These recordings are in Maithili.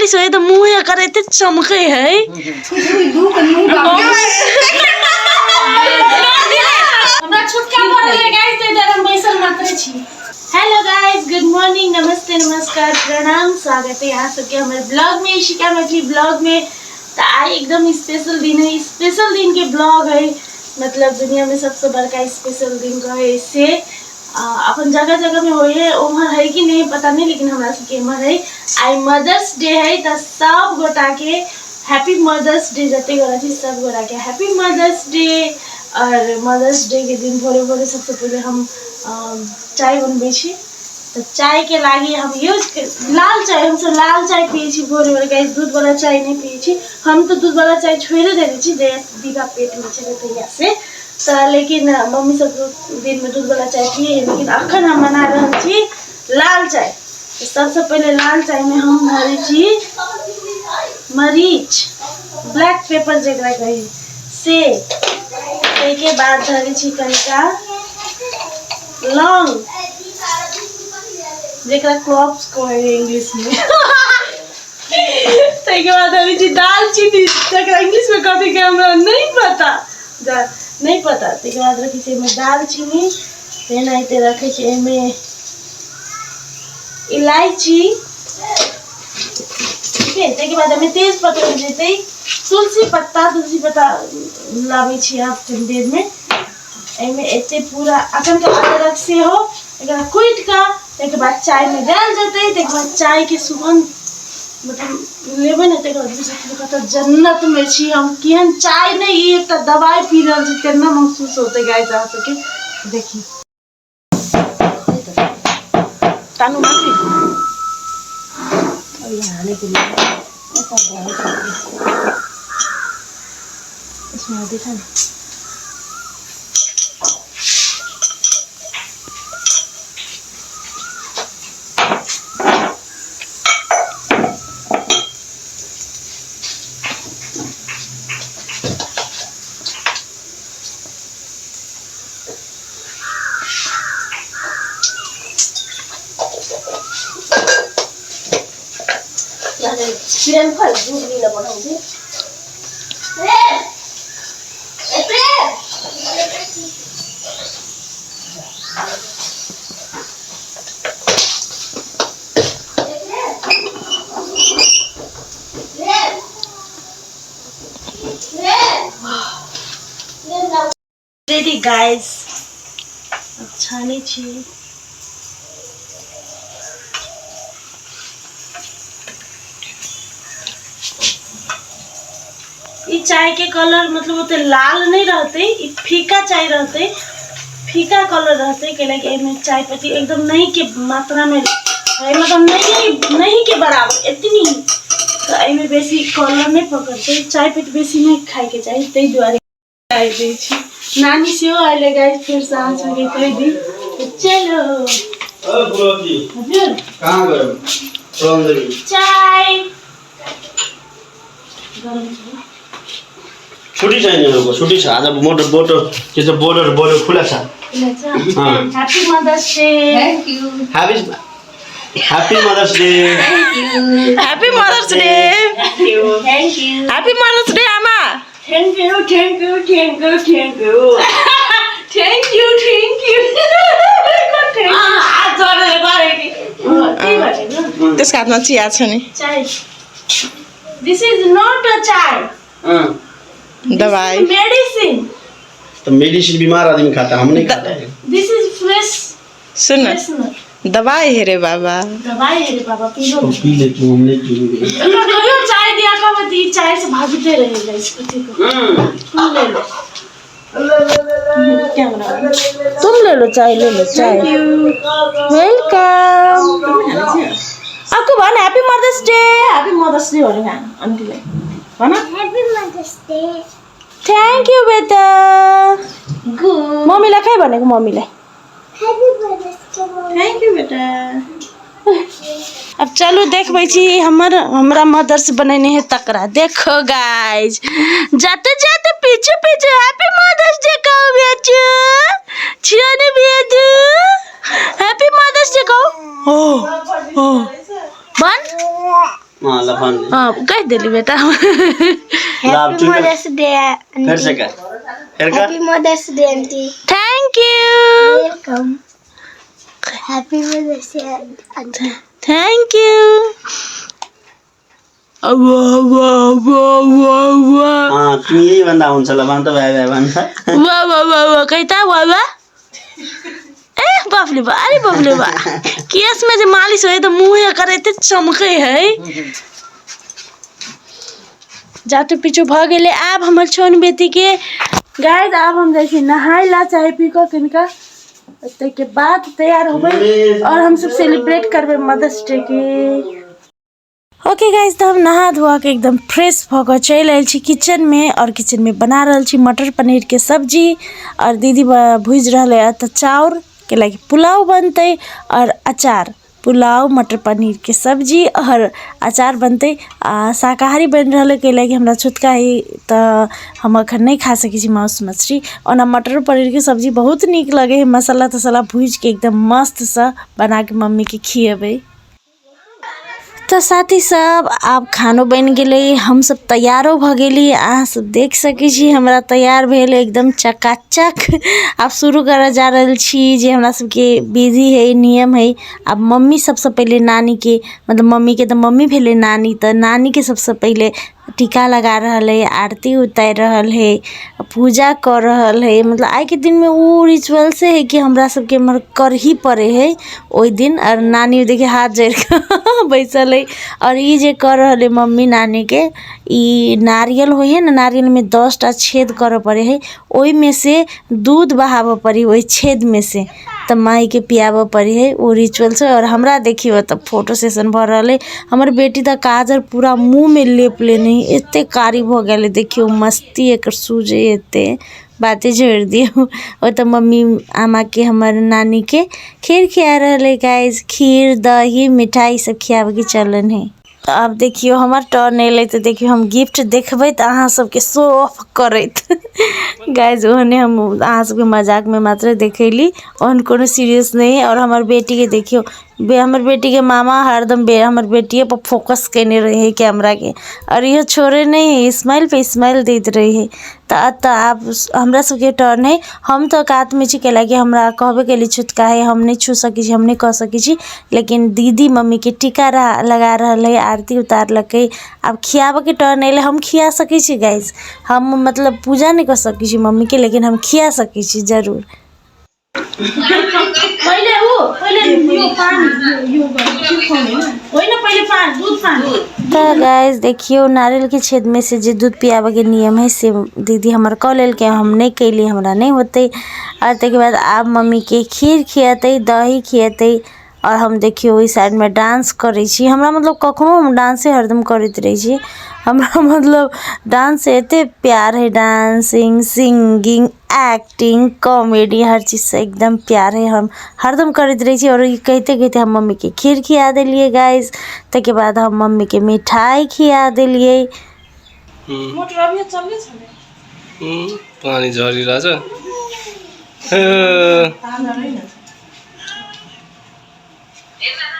बारिश होय तऽ मुँह एकर एते चमकै है। हमरा छुटका भऽ गेलै गाइस, ताहि दुआरे हम बैसल मात्र छी। हेलो गाइस, गुड मॉर्निंग, नमस्ते, नमस्कार, प्रणाम, स्वागत है अहाँ सबके हमर ब्लॉग में, इशिका मैथिली ब्लॉग में। तऽ आइ एकदम स्पेशल दिन है, स्पेशल दिन के ब्लॉग है, मतलब दुनिया में सबसे बड़का स्पेशल दिन कहे से अपन जगह जगह में होय है, उम्हर है कि नहीं पता नहीं, लेकिन हमरा सबके इम्हर है। आइ मदर्स डे है, तऽ सब गोटा के हैप्पी मदर्स डे, जते गोटा छी सब गोटा के हैप्पी मदर्स डे। और मदर्स डे के दिन भोरे भोरे सबसे पहिले हम चाय बनबै छी, तऽ चाय के लागी हम यूज लाल चाय, हमसब लाल चाय पियै छी भोरे भोरे गाइस, दूध वाला चाय नहीं पियै छी हम, तऽ दूध वाला चाय छोड़ि देने छी जहिया से दीपा पेट में छलै तहिया से। तऽ लेकिन मम्मी सब दिन में दूध वाला चाय पियै है, लेकिन अखन हम बना रहल छी लाल चाय। तऽ सबसे पहिले लाल चाय में हम धरै छी मरीच, ब्लैक पेपर जकरा कही से, ताहिके बाद धरै छी कनिका लौंग जकरा क्लॉव्स कहै है इंग्लिश में, ताहिके बाद धरै छी दालचीनी जकरा इंग्लिश में कथी के हमरा नहीं पता, नहीं पता। ताहिके बाद रखै छी एहिमे दालचीनी, एनाहिते रखै छी एहिमे इलायची, ठीक है। ताहिके बाद एहिमे तेज पत्ता जेतै, तुलसी पत्ता, तुलसी पत्ता लाबै छी आब कनि देरमे। एहिमे एते पूरा अखन के अदरक सेहो एकरा कुटि कऽ ताहिके बाद चायमे देल जेतै। ताहिके बाद चायके सुगन्ध मतलब लेबै ने, ताहिके बाद बुझत कतऽ जन्नतमे छी हम, केहन चाय नहि ई एकटा दवाइ पी रहल छी तेना महसूस होतै गाइस अहाँ सबके। देखी तानू माथि अब यहाँ हालेको यता भयो, यसमा देखा न। प्रेम खै दुध लिन पठाउँछु। प्रेम, ए प्रेम, रेडी गाइस, अब छानै छी। ई चाय के कलर मतलब ओते लाल नहीं रहते, ई फीका चाय रहते, फीका कलर रहते, कैलाकि एहिमे चाय पत्ती एकदम नहीं के मात्रा में है, मतलब नहीं नहीं के बराबर इतनी, तो एहिमे बेसी कलर नहीं पकड़ते, चाय पत्ती बेसी नहीं खाए के चाही, ताहि दुआरे चाय दै छी। नानी सेहो आयल गाइस, फेर साँझ हो गेल कहि दी, तऽ चलो हजुर कहाँ गयो? चाय गरम छ। छुट्टी छैन यिनीहरूको, छुट्टी छ आज। मोटर बोर्डर के छ, बोर्डर बोर्डर खुला छ। Happy mother's day. Thank you. Happy happy mother's day. Happy mother's day. Thank you. Happy mother's day आमा। Thank you, thank you, thank you, thank you. Thank you, thank you. हात जोडेर गरेको त्यही भनेको। त्यसको हातमा चिया छ नि। चाय, this is not a चाय, दवाई, मेडिसिन। तो मेडिसिन बीमार आदमी खाता, हम नहीं खाते हैं। This is fresh सुन फ्रेशनर। दवाई हे रे बाबा, दवाई है रे बाबा, पी लो। तो पी लेती हूँ, हम नहीं पीएंगे। कहियो चाय दिया का मत, ई चाय से भागते रहेगा इसको। ठीक हो, तुम ले लो, क्या बना, तुम ले लो चाय, ले लो चाय। Welcome. आपको भन happy mother's day, happy mother's day भन्नु आन्टीलाई भन। Happy mother's day. Thank you बेटा। मम्मीलाई खै भनेको मम्मीलाई? Happy mother's day. Thank you बेटा। अब चलू देखबै छी हमर हमरा मदर्स बनेने है तकरा। देखो गाइस, जाते जाते पीछे पीछे हैप्पी मदर्स डे कहो बेचू, छियो ने बेजू, हैप्पी मदर्स डे कहो। ओ ओ बन हाँ ल भन। हाँ कह देली बेटा। ल अब हैप्पी मदर्स डे। फेर से कर, फेर कर। Happy mother's day aunty. Thank you. Welcome. Happy mother's day aunty. Thank you. वाह। अँ, तिमी यही भन्दा हुन्छ ल, भन त, भाइ भाइ भन त। वाह वाह वाह वाह कहता वाह वाह। ए बाप रे बा, अरे बाप रे बा, केस में जे मालिश होय त मुंह एकर एते चमकै है। जातु पीछू भ गेलै। आब हमर छोन बेटी के गाइस आब हम जाइ छी नहाय ला, चाय पी कऽ कनिका, ताहिके बाद तैयार होबै और हम सब सेलिब्रेट करबै मदर्स डे के। ओके गाइस, तऽ हम नहा धोआ के एकदम फ्रेश भऽ कऽ चलि आयल छी किचन में और किचन में बना रहल छी मटर पनीर के सब्जी और दीदी भुजि रहल है तऽ चाउर के लागि पुलाव बनतै और अचार। पुलाव मटर पनीर के सब्जी और अचार बनतै। आ शाकाहारी बनि रहल है कैलाकि हमरा छुतका है तऽ हम अखन नहि खा सकै छी मांस मछली। ओना मटर पनीर के सब्जी बहुत नीक लगै है, मसाला तसाला भुजि के एकदम मस्तसँ बना के मम्मी के खिएबै। तऽ साथी सब आब खानो बनि गेलै, हम सब तैयारो भऽ गेली। अहाँ सब देख सकै छी हमरा तैयार भेल एकदम चकाचक। आब शुरू करऽ जा रहल छी जे हमरा सबके विधि है, नियम है। आब मम्मी सबसँ पहिले नानी के, मतलब मम्मी के तऽ मम्मी भेलै नानी, तऽ नानी के सबसँ पहिले टीका लगा रहल है, आरती उतारि रहल है, पूजा कऽ रहल है। मतलब आइके दिनमे ओ रिचुअल्से है कि हमरा सबके एम्हर करही पड़ै है ओहि दिन। और नानी देखिए हाथ जोड़ि कऽ बैसल है। और ई जे कऽ रहल है मम्मी नानी के, ई नारियल होइ है ने, नारियलमे 10टा छेद करऽ पड़ै है, ओहिमे से दूध बहाबऽ पड़ै ओहि छेदमे से, तऽ माइके पियाबऽ पड़ै है, ओ रिचुअल छै। और हमरा देखियौ तऽ फोटो सेशन भऽ रहल है। हमर बेटी तऽ काजर पूरा मुँहमे लेप लेने है, एते कारी भऽ गेल है, देखियौ मस्ती एकर सूझे एते बाते छोड़ि दियौ। ओतऽ मम्मी आमाके हमर नानीके खीर खिया रहल है गाइस, खीर दही मिठाई सब खियाबैके चलन है। तऽ आब देखियौ हमर टर्न एलै तऽ देखियौ हम गिफ्ट देखबै तऽ अहाँ सबके शो ऑफ करैत गाइस। ओहने हम अहाँ सबके मजाकमे मात्र देखैली, ओहन कोनो सीरियस नहि है। और हमर बेटीके देखियौ, हमर बेटीके मामा हरदम हमर बेटिए पर फोकस केने रहै है कैमराके, और इहो छोड़े नहि है, स्माइल पे स्माइल दैत रहै है। तऽ एतऽ आब हमरा सबके टर्न है, हम तऽ कातमे छी कैलाकि हमरा कहबे केली छुतका है, हम नहि छू सकै छी, हम नहि कऽ सकै छी। लेकिन दीदी मम्मीके टीका लगा रहल है, आरती उतारलकै, आब खियाबऽके टर्न एलै। हम खिया सकै छी गाइस, हम मतलब पूजा नहि कऽ सकै छी मम्मीके, लेकिन हम खिया सकै छी जरूर। पहिले ऊ, पहिले यो पानी, यो होइन पहिले पानी, दूध पानी। तऽ गाइस देखियौ नारियलके छेदमे से जे दूध पियाबऽके नियम है से दीदी हमर कऽ लेलकै, हम नहि कैली, हमरा नहि होतै। और ताहिके बाद आब मम्मीके खीर खिएतै, दही खिएतै। और हम देखियौ ओहि साइडमे डांस करै छी। हमरा मतलब कखनो हम डांसे हरदम करैत रहै छी, हमरा मतलब डांस से एते प्यार है, डांसिंग सिंगिंग एक्टिंग कॉमेडी हर चीजसँ एकदम प्यार है, हम हरदम करैत रहै छी। और ई कहिते कहिते हम मम्मीके खीर खिया देलियै गाइस। ताहिके बाद हम मम्मीके मिठाई खिया देलियै। मोटर अभी चल्लै छलै। पानी झरिरहेछ।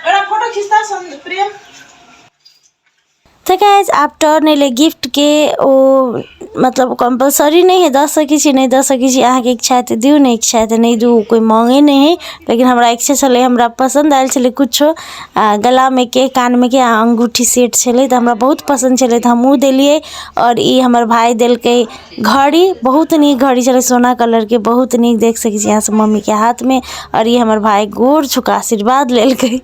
एउटा फोटो खिच्दा प्रेम। तऽ गाइस आब टर्न एलै गिफ्ट के, ओ मतलब कंपलसरी नहि है, दऽ सकै छी नहि दऽ सकै छी, अहाँके इच्छा है तऽ दियौ, नहि इच्छा है तऽ नहि दियौ, कोइ मांगे नहि है। लेकिन हमरा इच्छा छलै, हमरा पसन्द आयल छलै कुछो, गलामे के कानमे के अंगूठी सेट छलै तऽ हमरा बहुत पसन्द छलै तऽ हम ओ देलियै। और ई हमर भाय देलकै घड़ी, बहुत नीक घड़ी छलै, सोना कलरके, बहुत नीक, देख सकै छी अहाँ सब मम्मीके हाथमे। और ई हमर भाय गोर छुका आशीर्वाद लेलकै।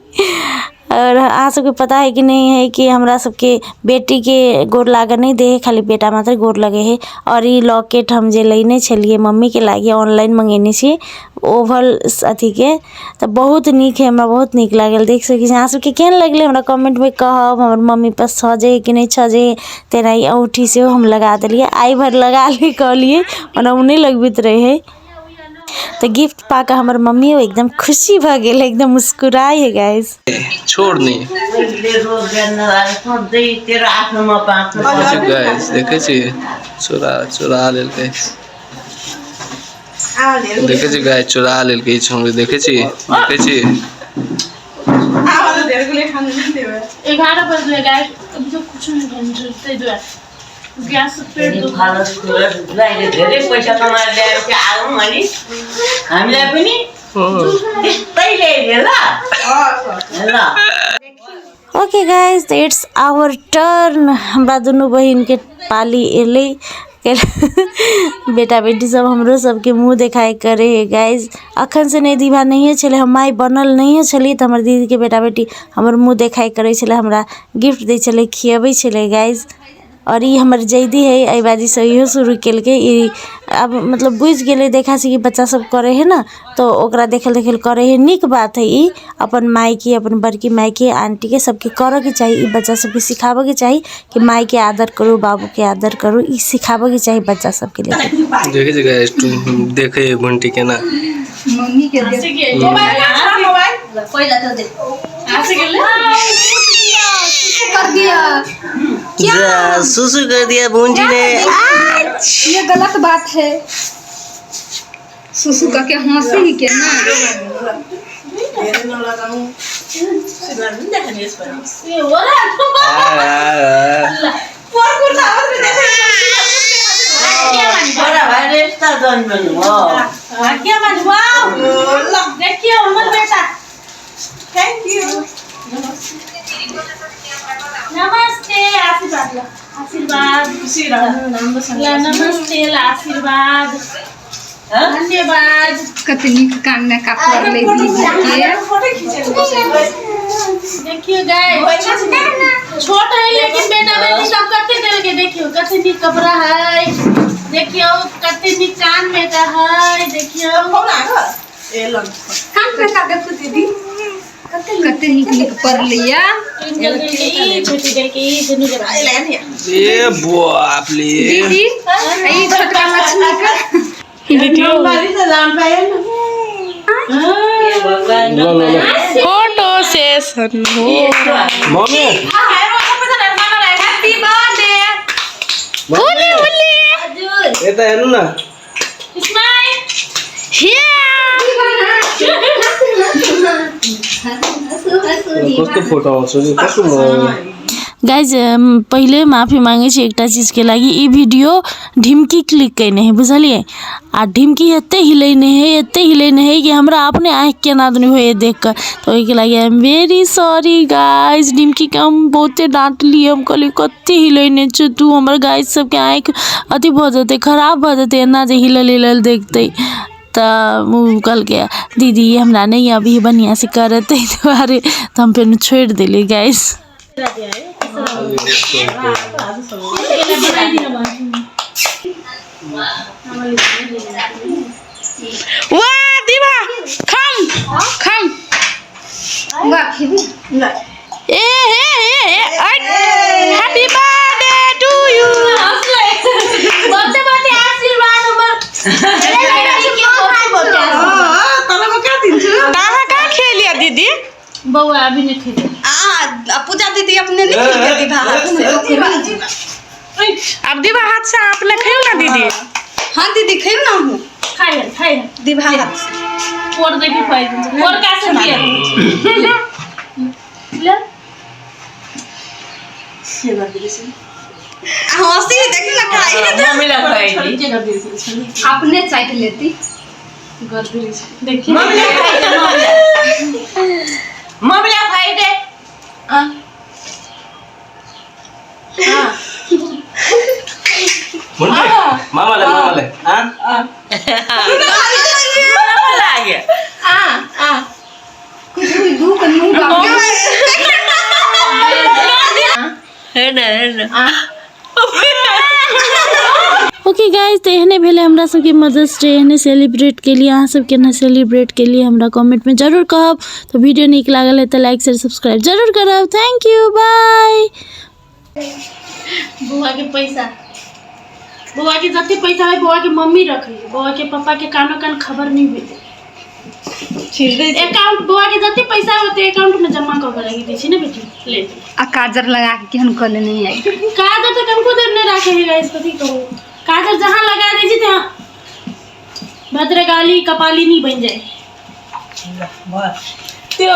और अहाँ सबके पता है कि नहीं है कि हमरा सबके बेटीके गोर लागऽ नहि दै है, खाली बेटा मात्र गोर लगे है। और ई लॉकेट हम जे लेने छलियै मम्मीके लागि, ऑनलाइन मंगेने छी ओवल अथीके, तऽ बहुत नीक है, हमरा बहुत नीक लागल। देख सकै छी अहाँ सबके केहन लगलै हमरा कमेंटमे कहब। हमर मम्मी पर सजै है कि नहि सजै है। तेना ई औँठी सेहो हम लगा देलियै, आइ भरि लगा ले कहलियै, ओना ओ नहि लगबैत रहै। तऽ गिफ्ट पाकऽ हमर मम्मियो एकदम खुशी भऽ गेल, एकदम मुस्कुराइ है गाइस। छोड्ने गाइस, देखै छी चोरा चोरा लेलकै, देखै छी गाइस, चोरा लेलकै छौरी, देखै छी, देखै छी। 11 बजले गाइस, अभी तो कुछ नहीं बन रहा दुआरे गैस से पेट दुख धेरै पैसा कमाएर ल्याएर चाहिँ आयौँ अनि हामीलाई पनि त्यस्तै ल्याइदियो ल ल। ओके गाइस, तऽ it's our turn. हमरा दुनू बहिनके पाली एलै। बेटा बेटी सब हमरो सबके मुँह देखाइ करे है गाइस। अखन से नहि दीभा नहिए छलै, हम माय बनल नहिए छलियै तऽ हमर दीदीके बेटा बेटी हमर मुँह देखाइ करै छलै, हमरा गिफ्ट दै छलै, खियबै छलै गाइस। और ई हमर जैदी है, एहि बाजीसँ इहो शुरू केलकै। ई आब मतलब बुझि गेलै देखा से कि बच्चा सब करै है ने, तऽ ओकरा देखल देखल करै है। नीक बात है ई, अपन मायके, अपन बड़की मायके, आंटीके सबके करऽके चाही। ई बच्चा सबके सिखाबऽके चाही कि मायके आदर करू, बाबूके आदर करू, ई सिखाबऽके चाही बच्चा सबके लेल। देखै छै गाइस, देखै बंटी केना। मम्मी के दे। कर दिया जा, सुसु कर दिया बंटी ने। ये गलत बात है, सुसु करके हंसी ही के ना। छोरा भाइ यस्ता जन्मनु हो। देखियो हमर बेटा। Thank you. नमस्ते, आशीर्वाद ल, आशीर्वाद, खुसी रहनु, राम्रोसँग ल, नमस्ते ल, आशीर्वाद, धन्यवाद। कते नीक कान में कापड़ ले दीदी के। देखियो गाइस, छोट है लेकिन बेटा बेटी सब कते देलकै। देखियो कते नीक कपड़ा है, देखियो कते नीक कान में का है, देखियो कान पे का देखो दीदी, कते नीक नीक पड़लैया। ट्विंकल देलकै, ई छोटी देलकै, ई दुनू जरा। ए बाप रे दीदी, ई छोटका लक्ष्मी के ल ल ल, फोटो सेशन हो। Mummy happy birthday. बोले बोले यता हेर्नु न। स्माइल। कस्तो फोटो आउँछ नि, कस्तो गाइज, पहिले माफी मांगे छी एकटा चीजके लागि। ई वीडियो ढिमकी क्लिक कयने है, बुझलियै? आ ढिमकी एते हिलैने है, एते हिलैने है कि हमरा अपने आँखि केना दुनू होइए देख कऽ। तऽ ओहिके लागि I am very sorry guys. ढिमकीके हम बहुते डाँटलियै, हम कहलियै कते हिलैने छौ तू, हमर गाइज सबके आँखि अथी भऽ जेतै, खराब भऽ जेतै एना जे हिलल हिलल देखतै। तऽ ओ कहलकै दीदी हमरा नहि अभी बढ़िआँसँ करत, ताहि दुआरे तऽ हम फेर छोड़ि देलियै गाइज। वाह दीवा, खम खम। ए हे हे, हैप्पी बर्थडे टू you. बहुते बहुते आशीर्वाद हमर। कहाँ कहाँ खेलिया दीदी? बौआ अभी नहीं खेले। पूजा दीदी अपने नहीं खेलिया दीवा हाथ से। अब दीवा हाथ से आपने खाइयो ना दीदी। हाँ दीदी खाइयो ना हूँ। खाइ है, खाइ है दीवा हाथ से। पोर देखी खाइ, पोर का से दिया ले। हंसी देखी ना खाई। मम्मीलाई खुवाइदिए। अपने चाट लेती। देखिए मम्मीलाई खुवाइदे, मम्मीलाई खुवाइदे। मामालाई मामालाई लाग्यो। हेर्न हेर्न। ओके गाइज, तऽ एहने भेलै हमरा सबके मदर्स डे, एहने सेलिब्रेट केलियै। अहाँ सब केना सेलिब्रेट केलियै हमरा कमेंटमे जरूर कहब। तऽ वीडियो नीक लागल है तऽ लाइक शेयर सब्सक्राइब जरूर करब। Thank you, by. बौआ के पैसा, बौआ के जते पैसा है बौआ के मम्मी रखै है, बौआ के पापा के कानो कान खबर नहीं होते। अकाउंट बौआ के जते पैसा है ओते अकाउंट में जमा कऽ के राखि दै छी ने बेटी, ले। आ काजर लगा के केहन कऽ लेने है। काजर तऽ कनको देर नहीं राखे है गाइस, कथी कहू। काजर जहाँ लगा दै छी तहाँ भद्रकाली कपालिनी बनि जाए। त्यो